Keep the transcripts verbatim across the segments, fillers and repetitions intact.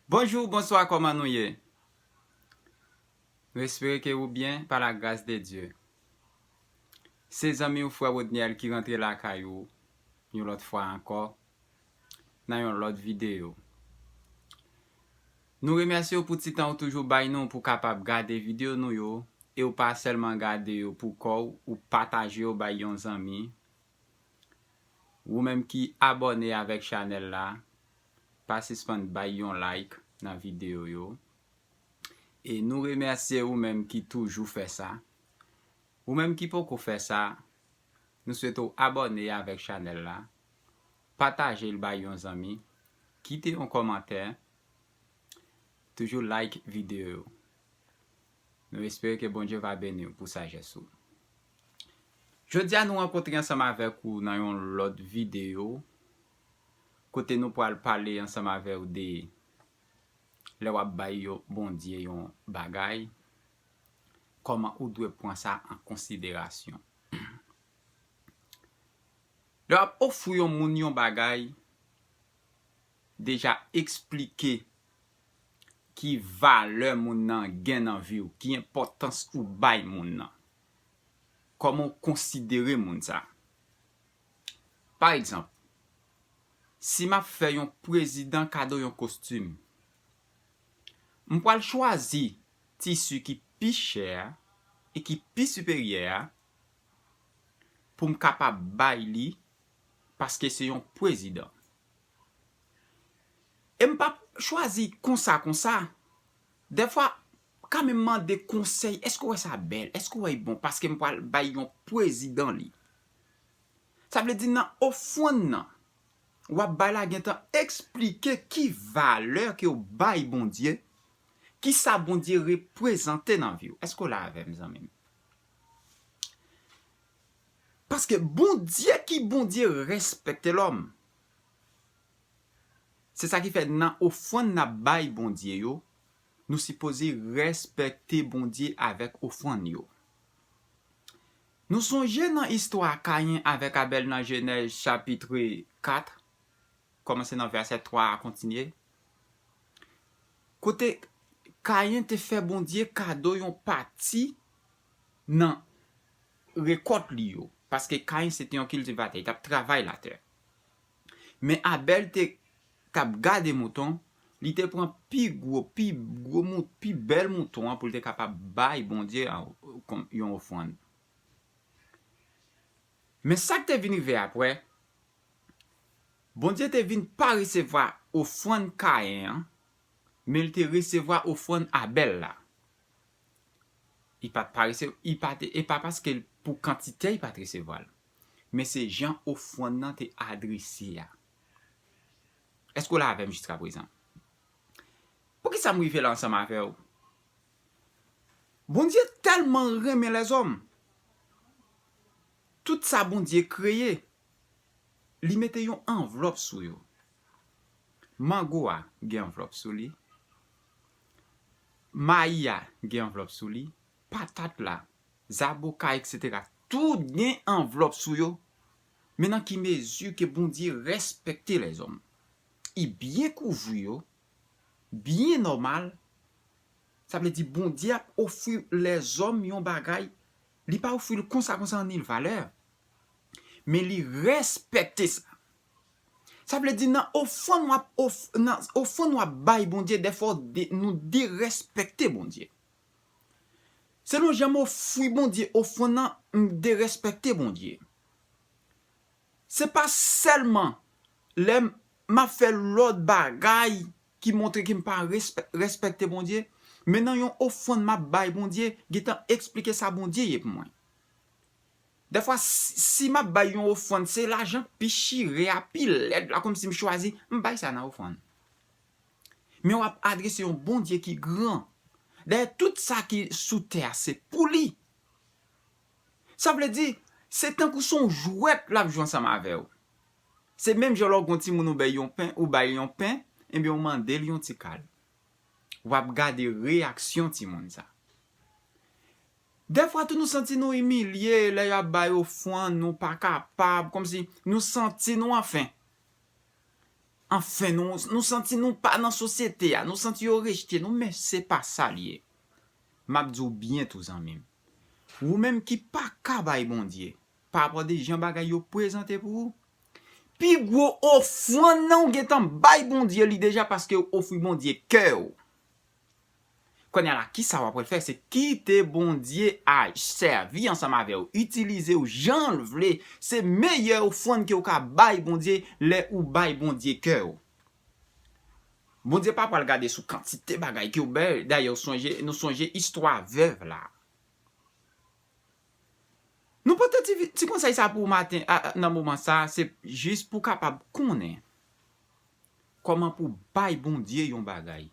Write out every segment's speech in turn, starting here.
Bonjou, bonswa, kòman nou ye? Nou espere ke ou byen pa la gras de Dye. Se zanmi w frè Rodniel ki rantre lakay ou yon lòt fwa ankò nan yon lòt videyo. Nou remèsye w pou ti tan ou toujou bay nou pou kapab gade videyo nou yo e ou pa sèlman gade yo pou kò w, ou pataje yo bay yon zanmi. Ou menm ki abòne avèk chanèl la, pa sispann bay yon like nan videyo yo. E nou remèsye ou menm ki toujou fè sa. Ou menm ki poko fè sa, nou swete w abòne avèk chanèl la, pataje l bay yon zanmi, kite yon kòmantè, toujou like videyo yo. Nou espere ke Bondye va beni w pou sajès ou. Jodi a nou rankontre ansanm avèk ou nan yon lòt videyo kote nou pral pale ansanm avè w de lè w ap bay yo Bondye yon bagay, kòman ou dwe pran sa an konsiderasyon. Lè w ap ofri yon moun yon bagay, deja eksplike ki valè moun nan gen nan vi w, ki enpòtans ou bay moun nan. Kòman w konsidere moun sa? Pa egzanp, si m ap fè yon prezidan kado yon kostim, m pral chwazi tisi ki pi chè a e ki pi siperyè a pou m kapab bay li paske se yon prezidan. E m p ap chwazi konsa konsa. Dèfwa, ka menm mande konsèy, èske w wè sa bèl? Èske w wè l bon? Paske m pral bay yon prezidan li. Sa vle di nan ofrann nan, w ap bay la gentan eksplike ki valè ke w bay Bondye, ki sa Bondye reprezante nan vi w. Èske w la avè m, zanmi m? Paske Bondye ki Bondye respekte lòm. Se sa ki fè nan ofrann n ap bay Bondye yo, nou sipoze respekte Bondye avèk ofrann yo. Nou sonje nan istwa Kayen avèk Abèl nan Jenèz chapit kat, kòmanse nan vèsè twa a kontinye. Kote Kayen te fè Bondye kado yon pati nan rekòt li yo. Paske Kayen se te yon kiltivatè, li t ap travay latè. Men Abèl te t ap gade mouton, li te pran pi gwo, pi gwo mout, pi bèl mouton an pou l te kapab bay Bondye an, kòm yon ofrann. Men sa k te vin rive apre, Bondye te vin pa resevwa ofrann Kayen an, men l te resevwa ofrann Abèl la. Li pa t pa resevwa, li pa te, e pa paske l, pou kantite, li pa t resevwa l. Men se jan ofrann nan te adrese a. Èske w la avè m jiskaprezan? Poukisa m rive la ansanm avè w? Bondye tèlman renmen lèzòm. Tout sa Bondye kreye, li mete yon anvlòp sou yo. Mango a gen anvlòp sou li. Mayi a gen anvlòp sou li. Patat la, zaboka, etsetera. Tout gen anvlòp sou yo. Men nan ki mezi ke Bondye respekte lèzòm? Li byen kouvri yo, byen nòmal. Sa vle di Bondye ap ofri lèzòm yon bagay, li pa ofri l konsa konsa an nil valè. Men li respekte sa. Sa vle di nan ofrann w ap of, nan ofrann w ap bay Bondye, dèfwa w de, nou derespekte Bondye. Selon jan m ofri Bondye ofrann nan, m derespekte Bondye. Se pa sèlman lè m, m ap fè lòt bagay ki montre ke m pa respè, respekte Bondye, men nan yon ofrann m ap bay Bondye, gentan eksplike sa Bondye ye pou mwen. Dèfwa, si, si m ap bay yon ofrann, se lajan k pi chire a, pi lèd la, kòmsi m chwazi, m bay sa nan ofrann. Men w ap adrese yon Bondye ki gran. Dayè, tout sa ki sou tè a, se pou li. Sa vle di, se tankou se yon jwèt l ap jwe ansanm avè w. Se menm jan lè w gen yon timoun ou bay yon pen, ou bay yon pen, ebyen w mande l yon ti kal. W ap gade reyaksyon timoun sa. Dèfwa tou nou santi nou imilye lè y ap bay ofrann, nou pa kapab, kòmsi nou santi nou anfen. Anfen, nou, nou santi nou pa nan sosyete a, nou santi yo rejte nou, men se pa sa l ye. M ap di w byen tou, zanmi m. Ou menm ki pa ka bay Bondye, pa rapò de jan bagay yo prezante pou ou, pi gwo ofrann nan ou gentan bay Bondye li deja paske w ofri Bondye kè w. Kounye a la, kisa w ap fè? Se kite Bondye a sèvi ansanm avè w, itilize w jan l vle. Se meyè ofrann ke w ka bay Bondye lè ou bay Bondye kè w. Bondye pa pral gade sou kantite bagay ke w bay. Dayè, w sonje, nou sonje istwa vèv la. Nou pote ti, ti konsèy sa pou w maten, a, a, nan moman sa, se jis pou w kapab konnen kòman pou w bay Bondye yon bagay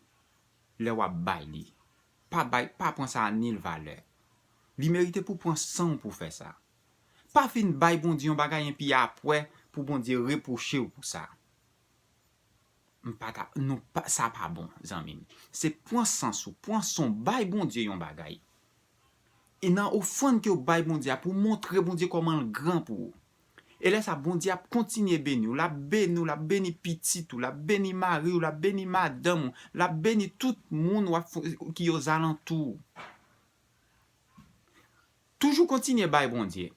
lè w ap bay li. Pa bay, pa pran sa anil valè. Li merite pou w pran san w pou w fè sa. Pa fin bay Bondye yon bagay enpi apre pou Bondye repwoche w pou sa. M pa ta, nou pa, sa pa bon, zanmi m. Se pran sans ou, pran san w, bay Bondye yon bagay. E nan ofrann ke w bay Bondye a, pou w montre Bondye kòman l gran pou ou. E lè sa, Bondye ap kontinye beni w. L ap beni w, l ap beni pitit ou, l ap beni mari w, l ap beni madanm ou, l ap beni tout moun w ap fè, ki ozalantou w. Toujou kontinye bay Bondye.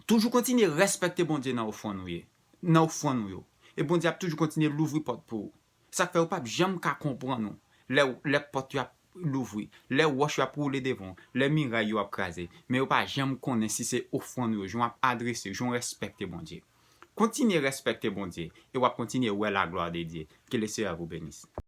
Toujou kontinye respekte Bondye nan ofrann ou ye, nan ofrann ou yo. E Bondye ap toujou kontinye louvri pòt pou ou. Sa k fè ou p ap janm ka konprann ou lè, lè pòt yo ap louvri, lè wòch yo ap woule devan w, lè miray yo ap kraze. Men yo pa janm konnen si se ofrann ou yo, jan w ap adrese, jan w respekte Bondye. Kontinye respekte Bondye e w ap kontinye wè la gloire de Dieu. Que le Seigneur vous bénisse.